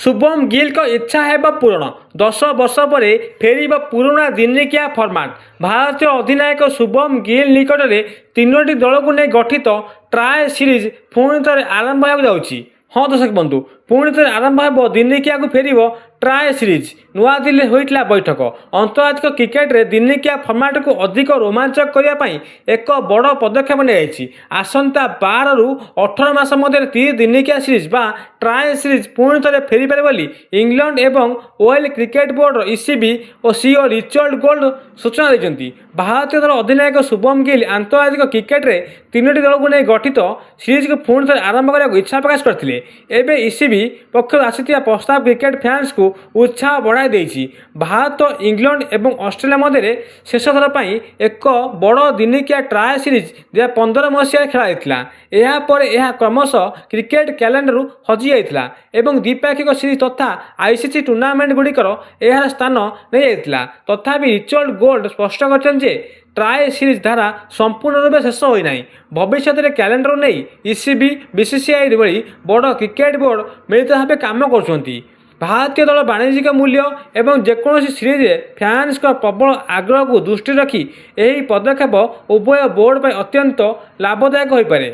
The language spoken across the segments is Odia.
ଶୁଭମ ଗିଲ୍ଙ୍କ ଇଚ୍ଛା ହେବ ପୂରଣ। 10 ବର୍ଷ ପରେ ଫେରିବ ପୁରୁଣା ଦିନିକିଆ ଫର୍ମାଟ୍। ଭାରତୀୟ ଅଧିନାୟକ ଶୁଭମ ଗିଲ୍ ନିକଟରେ ତିନୋଟି ଦଳକୁ ନେଇ ଗଠିତ ଟ୍ରାଏ ସିରିଜ୍ ପୁଣି ଥରେ ଆରମ୍ଭ ହେବାକୁ ଯାଉଛି। ହଁ ଦର୍ଶକ ବନ୍ଧୁ, ପୁଣି ଥରେ ଆରମ୍ଭ ହେବ, ଦିନିକିଆକୁ ଫେରିବ ଟ୍ରାଏ ସିରିଜ୍। ନୂଆଦିଲ୍ଲୀରେ ହୋଇଥିଲା ବୈଠକ। ଆନ୍ତର୍ଜାତିକ କ୍ରିକେଟରେ ଦିନିକିଆ ଫର୍ମାଟକୁ ଅଧିକ ରୋମାଞ୍ଚକ କରିବା ପାଇଁ ଏକ ବଡ଼ ପଦକ୍ଷେପ ନିଆଯାଇଛି। ଆସନ୍ତା 12ରୁ 18 ମାସ ମଧ୍ୟରେ ତ୍ରିଦିନିକିଆ ସିରିଜ୍ ବା ଟ୍ରାଏ ସିରିଜ୍ ପୁଣି ଥରେ ଫେରିପାରେ ବୋଲି ଇଂଲଣ୍ଡ ଏବଂ ୱେଲ୍ସ କ୍ରିକେଟ ବୋର୍ଡର, ଇସିବି ଓ ସିଇଓ ରିଚର୍ଡ ଗୋଲ୍ଡ ସୂଚନା ଦେଇଛନ୍ତି। ଭାରତୀୟ ଦଳ ଅଧିନାୟକ ଶୁଭମ ଗିଲ୍ ଆନ୍ତର୍ଜାତିକ କ୍ରିକେଟରେ ତିନୋଟି ଦଳକୁ ନେଇ ଗଠିତ ସିରିଜକୁ ପୁଣି ଥରେ ଆରମ୍ଭ କରିବାକୁ ଇଚ୍ଛା ପ୍ରକାଶ କରିଥିଲେ। ଏବେ ଇସିବି ପକ୍ଷରୁ ଆସିଥିବା ପ୍ରସ୍ତାବ କ୍ରିକେଟ ଫ୍ୟାନ୍ସଙ୍କୁ ଉତ୍ସାହ ବଢ଼ାଇ ଦେଇଛି। ଭାରତ, ଇଂଲଣ୍ଡ ଏବଂ ଅଷ୍ଟ୍ରେଲିଆ ମଧ୍ୟରେ ଶେଷ ଥର ପାଇଁ ଏକ ବଡ଼ ଦିନିକିଆ ଟ୍ରାଏ ସିରିଜ୍ 2015 ମସିହାରେ ଖେଳାଯାଇଥିଲା। ଏହାପରେ ଏହା କ୍ରମଶଃ କ୍ରିକେଟ କ୍ୟାଲେଣ୍ଡରରୁ ହଜିଯାଇଥିଲା ଏବଂ ଦ୍ୱିପାକ୍ଷିକ ସିରିଜ୍ ତଥା ଆଇସିସି ଟୁର୍ଣ୍ଣାମେଣ୍ଟଗୁଡ଼ିକର ଏହାର ସ୍ଥାନ ନେଇଯାଇଥିଲା। ତଥାପି ରିଚର୍ଡ ଗୋଲ୍ଡ ସ୍ପଷ୍ଟ କରିଛନ୍ତି ଯେ ଟ୍ରାଏ ସିରିଜ୍ ଧାରା ସମ୍ପୂର୍ଣ୍ଣ ରୂପେ ଶେଷ ହୋଇନାହିଁ। ଭବିଷ୍ୟତରେ କ୍ୟାଲେଣ୍ଡର ନେଇ ଇସିବି, ବିସିସିଆଇ ଭଳି ବଡ଼ କ୍ରିକେଟ ବୋର୍ଡ ମିଳିତ ଭାବେ କାମ କରୁଛନ୍ତି। ଭାରତୀୟ ଦଳ ବାଣିଜ୍ୟିକ ମୂଲ୍ୟ ଏବଂ ଯେକୌଣସି ସିରିଜରେ ଫ୍ୟାନ୍ସଙ୍କ ପ୍ରବଳ ଆଗ୍ରହକୁ ଦୃଷ୍ଟିରେ ରଖି ଏହି ପଦକ୍ଷେପ ଉଭୟ ବୋର୍ଡ ପାଇଁ ଅତ୍ୟନ୍ତ ଲାଭଦାୟକ ହୋଇପାରେ।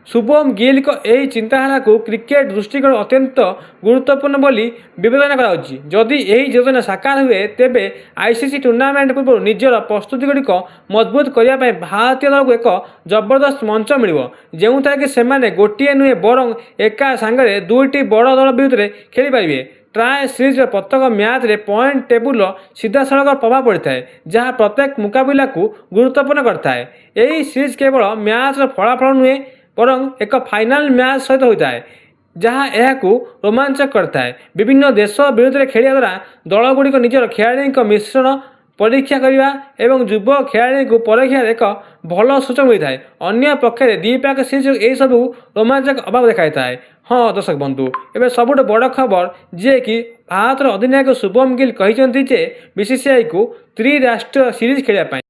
ଶୁଭମ ଗିଲ୍ଙ୍କ ଏହି ଚିନ୍ତାଧାରାକୁ କ୍ରିକେଟ ଦୃଷ୍ଟିକୋଣରୁ ଅତ୍ୟନ୍ତ ଗୁରୁତ୍ୱପୂର୍ଣ୍ଣ ବୋଲି ବିବେଚନା କରାଯାଉଛି। ଯଦି ଏହି ଯୋଜନା ସାକାର ହୁଏ, ତେବେ ଆଇସିସି ଟୁର୍ଣ୍ଣାମେଣ୍ଟ ପୂର୍ବରୁ ନିଜର ପ୍ରସ୍ତୁତିଗୁଡ଼ିକ ମଜବୁତ କରିବା ପାଇଁ ଭାରତୀୟ ଦଳକୁ ଏକ ଜବରଦସ୍ତ ମଞ୍ଚ ମିଳିବ, ଯେଉଁଥିରେ କି ସେମାନେ ଗୋଟିଏ ନୁହେଁ ବରଂ ଏକା ସାଙ୍ଗରେ ଦୁଇଟି ବଡ଼ ଦଳ ବିରୁଦ୍ଧରେ ଖେଳିପାରିବେ। ଟ୍ରାଏ ସିରିଜ୍ର ପ୍ରତ୍ୟେକ ମ୍ୟାଚ୍ରେ ପଏଣ୍ଟ ଟେବୁଲର ସିଧାସଳଖ ପ୍ରଭାବ ପଡ଼ିଥାଏ, ଯାହା ପ୍ରତ୍ୟେକ ମୁକାବିଲାକୁ ଗୁରୁତ୍ୱପୂର୍ଣ୍ଣ କରିଥାଏ। ଏହି ସିରିଜ୍ କେବଳ ମ୍ୟାଚ୍ର ଫଳାଫଳ ନୁହେଁ, ବରଂ ଏକ ଫାଇନାଲ ମ୍ୟାଚ୍ ସହିତ ହୋଇଥାଏ, ଯାହା ଏହାକୁ ରୋମାଞ୍ଚକ କରିଥାଏ। ବିଭିନ୍ନ ଦେଶ ବିରୁଦ୍ଧରେ ଖେଳିବା ଦ୍ୱାରା ଦଳଗୁଡ଼ିକ ନିଜର ଖେଳାଳିଙ୍କ ମିଶ୍ରଣ ପରୀକ୍ଷା କରିବା ଏବଂ ଯୁବ ଖେଳାଳିଙ୍କୁ ପରୀକ୍ଷାରେ ଏକ ଭଲ ସୁଯୋଗ ମିଳିଥାଏ। ଅନ୍ୟ ପକ୍ଷରେ ଦ୍ୱିପାକ୍ଷିକ ସିରିଜ୍ ଏହିସବୁ ରୋମାଞ୍ଚକ ଅଭାବ ଦେଖାଇଥାଏ। ହଁ ଦର୍ଶକ ବନ୍ଧୁ, ଏବେ ସବୁଠୁ ବଡ଼ ଖବର, ଯିଏକି ଭାରତର ଅଧିନାୟକ ଶୁଭମ ଗିଲ୍ କହିଛନ୍ତି ଯେ ବିସିସିଆଇକୁ ତ୍ରିରାଷ୍ଟ୍ରୀୟ ସିରିଜ୍ ଖେଳିବା ପାଇଁ।